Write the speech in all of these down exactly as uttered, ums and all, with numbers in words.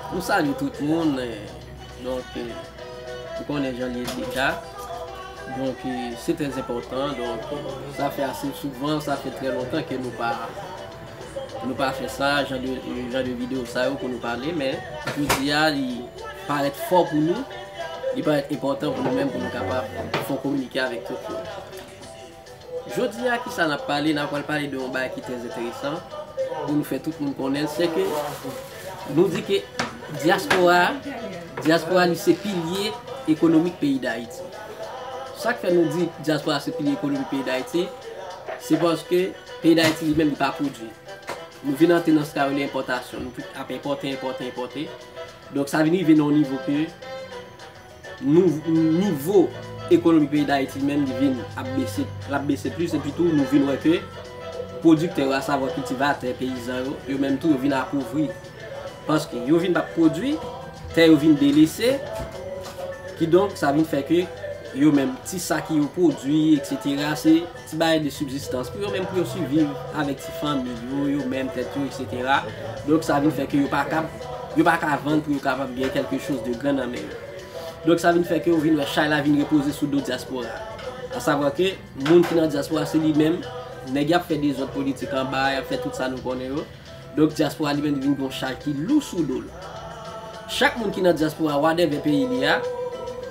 Nou salye tout moun, eh, donk, eh, nou konnen jan l ye deja. Donk, eh, se trè enpòtan. Donk, eh, sa fè ase souvan, sa fè trè lontan ke nou pa, nou pa fè sa, jan de, jan de videyo sa yo pou nou pale, men jodi a, li parèt fò pou nou, li parèt enpòtan pou nou menm, pou nou kapab fè yon kominike avèk tout moun. Jodi a, kisa n ap pale? N ap pral pale de yon bagay ki trè enteresan pou nou fè tout moun konnen, se ke nou di ke dyaspora, dyaspora li se pilye ekonomik peyi Dayiti. Sa k fè nou di dyaspora se pilye ekonomik peyi Dayiti, se paske peyi Dayiti li menm li pa pwodui. Nou vin antre nan sa yo rele enpòtasyon. Nou tout ap enpòte, enpòte, enpòte. Donk sa vin rive nan yon nivo ke nou, nivo ekonomik peyi Dayiti menm li vin ap bese, l ap bese plis, epi tou nou vin wè ke pwodiktè yo, asavwa kiltivatè, peyizan yo, yo menm tou yo vin apovri. Paske yo vin p ap pwodui, tè yo vin delese, kidonk sa vin fè ke yo menm, ti sa ke yo pwodui, etsetera, se ti bagay de sibzistans pou yo menm, pou yo siviv avèk ti fanmi yo, yo menm tèt yo, etsetera. Donk sa vin fè ke yo pa kab, yo pa ka vann pou yo kapab gen kèlke choz de gran nan men yo. Donk sa vin fè ke yo vin wè chay la vin repoze sou do dyaspora. Asavwa ke moun ki nan dyaspora se li menm, nèg y ap fè dezòd politik anba, y ap fè tout sa nou konnen yo. Donk dyaspora li menm li vin gen yon chay ki lou sou do l. Chak moun ki nan dyaspora, whatever peyi li a,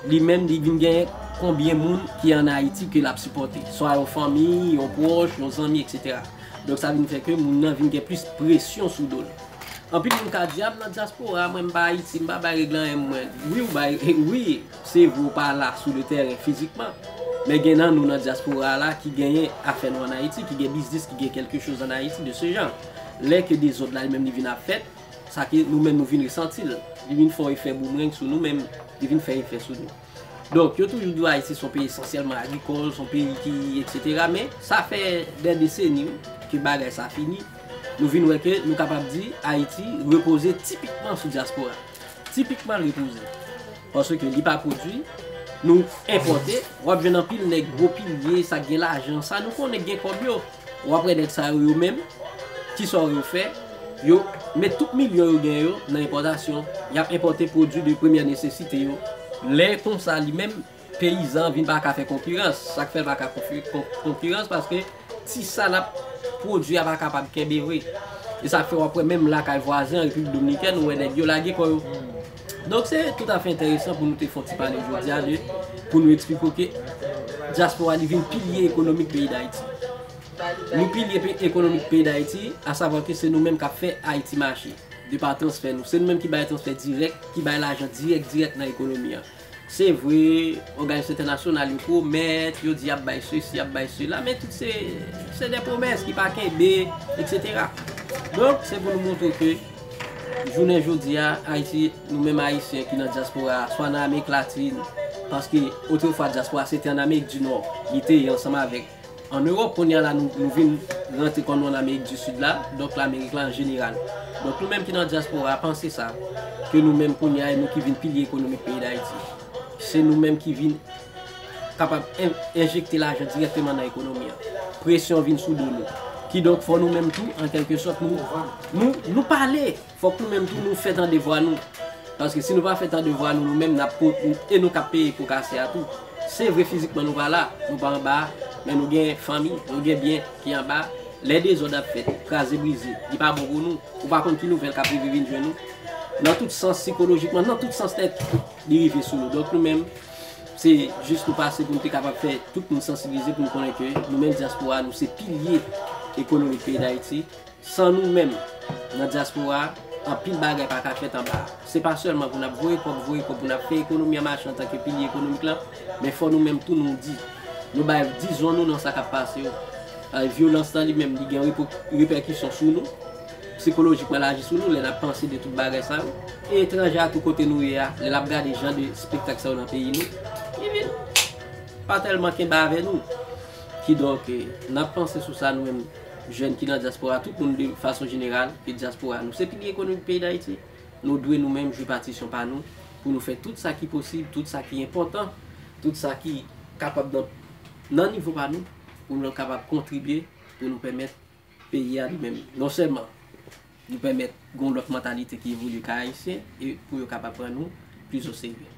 li menm li vin gen konbyen moun ki ann Ayiti ke l ap sipòte. Swa yon fanmi, yon pwòch, yon zanmi, etsetera. Donk sa vin fè ke moun nan vin gen plis presyon sou do l. Anpil moun ka di, "A, m nan dyaspora, mwen m pa Ayiti, m pa bay règle anyen mwen." Wi, ou bay, wi, se vre ou pa la sou le tèren fizikman. Men gen nan nou nan dyaspora la ki genyen afè nou ann Ayiti, ki gen biznis, ki gen kèlke choz ann Ayiti de se jan. Lè ke dezòd la li menm li vin ap fèt, sa ke nou menm nou vin resanti l. Li vin fè yon efè boumerang sou nou menm, li vin fè efè sou nou. Donk, yo toujou di w Ayiti se yon peyi esansyèlman agrikòl, se yon peyi ki, etsetera. Men, sa fè dè deseni ke bagay sa fini. Nou vin wè ke nou kapab di Ayiti repoze tipikman sou dyaspora. Tipikman l repoze. Paske li pa pwodui, nou enpòte, w ap jwenn anpil nèg gwo pilye, sa k gen lajan, sa nou konnen k gen kòb yo. W ap wè nèg sa yo, yo menm, kisa yo fè? Yo met tout milyon yo gen yo nan enpòtasyon. Y ap enpòte pwodui de premyè nesesite yo. Lè konsa, li menm, peyizan vin pa ka fè konkirans. Sa k fè l pa ka konfi-, kon-, konkirans, paske ti sa l ap pwodui a pa kapab kenbe vre. E sa k fè w ap wè menm lakay vwazen an Repiblik Dominikèn, ou wè nèg yo lage kò yo. Donk, se toutafè enteresan pou nou te fè yon ti pale jodi a de, pou nou eksplike w ke dyaspora li vin pilye ekonomik peyi Dayiti. Nou pilye pe-, ekonomik peyi Dayiti, asavwa ke se nou menm k ap fè Ayiti mache, de pa transfè nou. Se nou menm ki bay transfè dirèk, ki bay lajan dirèk, dirèk nan ekonomi an. Se vre, òganis entènasyonal yo pwomèt, yo di y ap bay sesi, y ap bay sela, men tout se, se de pwomès ki pa kenbe, etsetera. Donk, se pou nou montre ke jounen jodi a, Ayiti, nou menm Ayisyen ki nan dyaspora a, swa nan Amerik Latin, paske otrefwa dyaspora se te ann Amerik di Nò, li te ye ansanm avèk ann Ewòp, kounye a la nou, nou vin rantre kò nou ann Amerik di Sid la, donk Lamerik la an jeneral. Donk nou menm ki nan dyaspora a, panse sa, ke nou menm kounye a, e nou ki vin pilye ekonomik peyi Dayiti. Se nou menm ki vin kapab en-, enjekte lajan dirèkteman nan ekonomi an. Presyon vin sou do nou. Kidonk, fò nou menm tou, an kèlke sòt, nou, nou, nou pale. Fòk nou menm tou, nou fè tande vwa nou. Paske si nou pa fè tande vwa nou, nou menm, n ap po-, e nou k ap peye po kase a tou. Se vre, fizikman, nou pa la, nou pa anba a, men nou gen fanmi, nou gen byen ki anba a. Lè dezòd ap fèt, kraze brize, li pa bon pou nou. Ou pa konn ki nouvèl k ap rive vin jwenn ou. Nan tout sans, sikolojikman, nan tout sans nèt, li rive sou nou. Donk, nou menm, se jis nou pase pou nou te kapab fè tout moun sansibilize, pou nou konnen ke nou menm dyaspora, nou se pilye ekonomik peyi Dayiti. San nou menm, nan dyaspora, anpil bagay pa ka fèt anba a. Se pa sèlman pou n ap voye kòb, voye kòb, pou n ap fè ekonomi an mache antanke pilye ekonomik la, men fò nou menm tou nou di. Nou bay dizon nou nan sa k ap pase yo. Vyolans lan li menm, li gen repo-, repèkisyon sou nou. Sikolojikman, l aji sou nou lè n ap panse de tout bagay sa yo. E etranje a tou kote nou ye a, lè l ap gade jan de espektak sa yo nan peyi nou, li vin pa tèlman kenbe avè nou. Kidonk, eh, n ap panse sou sa nou menm, jèn ki nan dyaspora, tout moun de fason jeneral, ke dyaspora nou se pilye ekonomik peyi Dayiti. Nou dwe nou menm jwe patisyon pa nou, pou nou fè tout sa ki posib, tout sa ki enpòtan, tout sa ki kapab nan, nan nivo pa nou, pou nou kapab kontribye, pou nou pèmèt peyi a li menm, non sèlman nou pèmèt gen yon lòt mantalite ki evolye kay ayisyen e pou yo kapab pran nou plis o serye.